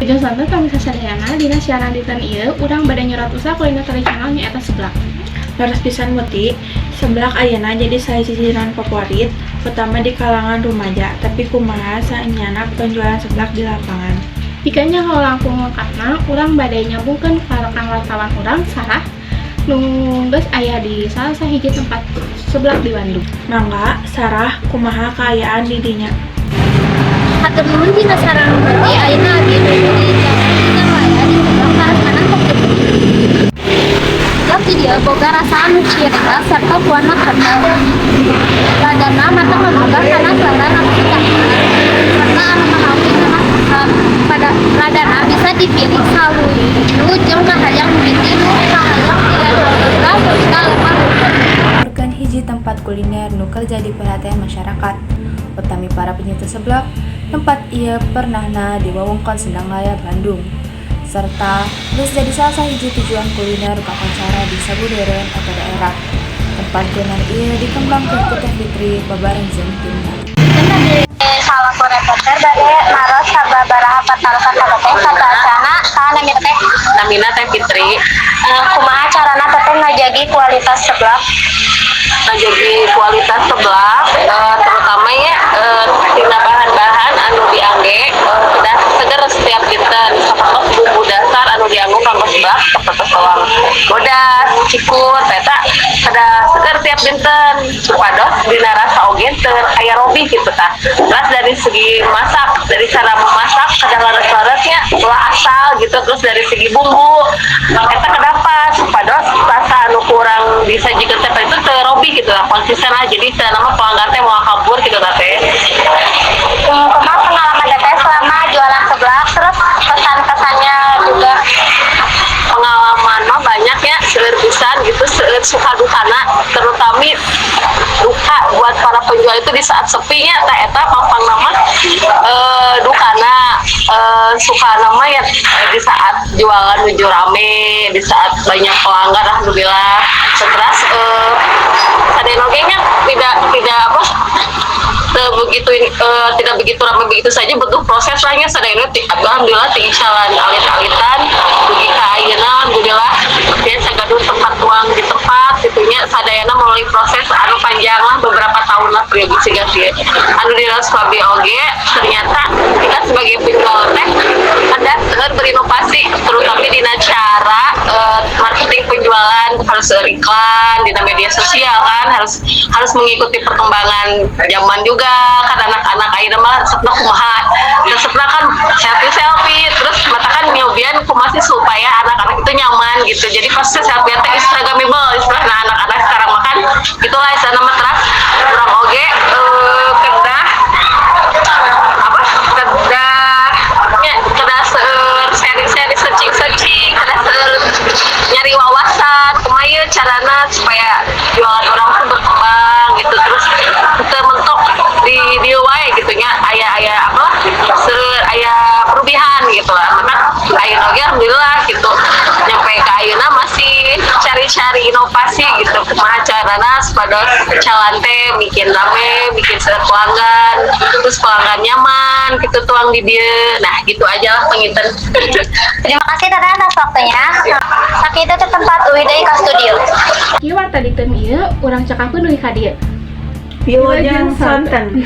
Wilujeng sonten pamirsa sadayana, dina siaran dinten ieu urang bade nyorot usaha kuliner tradisional, nyaeta seblak. Leres pisan, Muti, seblak ayeuna jadi salah jajanan favorit, utama di kalangan rumaja. Tapi kumaha saenyana penjualan seblak di lapangan? Pikeun nyaho langkung lengkapna, urang bade nyambungkeun ka rekan wartawan urang, Sarah, nu geus aya di salah sahiji tempat seblak di Bandung. Mangga, Sarah, kumaha kaayaan di dinya? Hatur nuhun tina saran Muti, ayeuna abdi nuju di Jalan Raya di sebelah Karkanan Tokyo. Seblak di dieu boga rasa anu ciri khas serta kuahna kental. Ladana matak ngagugah kana selera nafsu dahar serta anu mahawi kana pada ladana bisa dipilih saluyu jeung kahayang mimiti nu kahayang pilihan harga serta lemah lembut. Merupakan hiji tempat kuliner nu keur jadi perhatian masyarakat, utami para pencinta seblak. Tempat ieu pernahna di wewengkon Sindanglaya, Bandung, serta geus jadi salah sahiji tujuan kuliner kakoncara di sabudeureun atau daerah. Tempat kuliner ieu dikembangkeun ku Teh Fitri babareng jeung timna. Salaku reporter bade naros sababaraha patarosan ka Teteh. Sateuacanna, saha nami Teteh? Namina Teh Fitri. Eh, kumaha carana Teteh ngajagi kualitas seblak? Ngajagi kualitas seblak, terutama ya tina bahan-bahan anu diangge kedah seger setiap dinten, sapertos bumbu dasar anu dianggo kanggo seblak sapertos bawang bodas, cikur, eta kedah seger tiap dinten supados dina rasa oge teu aya robih gitu tah. Terus dari segi masak, dari cara memasak kedah leres-leresnya, ulah asal gitu. Terus dari segi bumbu eta kedah pas supados rasa anu kurang disajikan teh itu teu robih gitu lah, konsisten lah, jadi teu nama pelanggan teh moal kabur gitu tah, Teh. Kumaha pengalaman Teteh selama jualan seblak, terus kesan-kesannya juga? Pengalaman mah banyak ya, seueur pisan gitu, seueur suka dukana. Terutama duka buat para penjual itu di saat sepinya, tah eta pangpangna mah dukana. Suka nama ya di saat jualan nuju rame, di saat banyak pelanggan, alhamdulillah. Terus sadayana oge nya tidak tidak apa teu begitu tidak begitu ramai begitu saja, butuh proses lah nya. Sadayana alhamdulillah tingcalan alit-alitan dugi ka ayeuna, alhamdulillah biasa gaduh tempat tuang di tempat gitu nya. Sadayana melalui proses anu panjang lah, beberapa tahun lah priyogi siga kieu. Anu di Swabi oge ternyata kita sebagai penjual teh ada seueur berinovasi, terutama dina cara marketing penjualan, harus seueur iklan dina media sosial kan, harus harus mengikuti perkembangan zaman juga kan. Anak-anak ayeuna mah resepna kumaha, resepna kan selfie selfie terus, matakan nyobian kumaha sih supaya anak-anak itu nyaman gitu. Jadi pasti selfie teh instagramable istilahna anak-anak sekarang makan itulah istilahna mah. Terus urang oge kedah apa, kedah ya, kedah seueur seri-seri, searching-searching, kedah seueur nyari wawasan kumaha ieu carana supaya jualan urang tuh berkembang gitu, terus teu mentok di dieu wae gitu nya, aya aya apa, seueur aya perubahan gitu lah. Maka ayeuna oge alhamdulillah gitu, nyampe ke ayeuna masih cari-cari inovasi gitu, kumaha carana supados jalan teh bikin rame, bikin seueur pelanggan, terus pelanggan nyaman gitu tuang di dieu. Nah, gitu aja lah panginten. Terima kasih, Teteh, atas waktunya. Sakitu teh tempat uih deui ka studio. Kieu warta dinten ieu urang cekapkeun dugi ka dieu. Wilujeng sonten.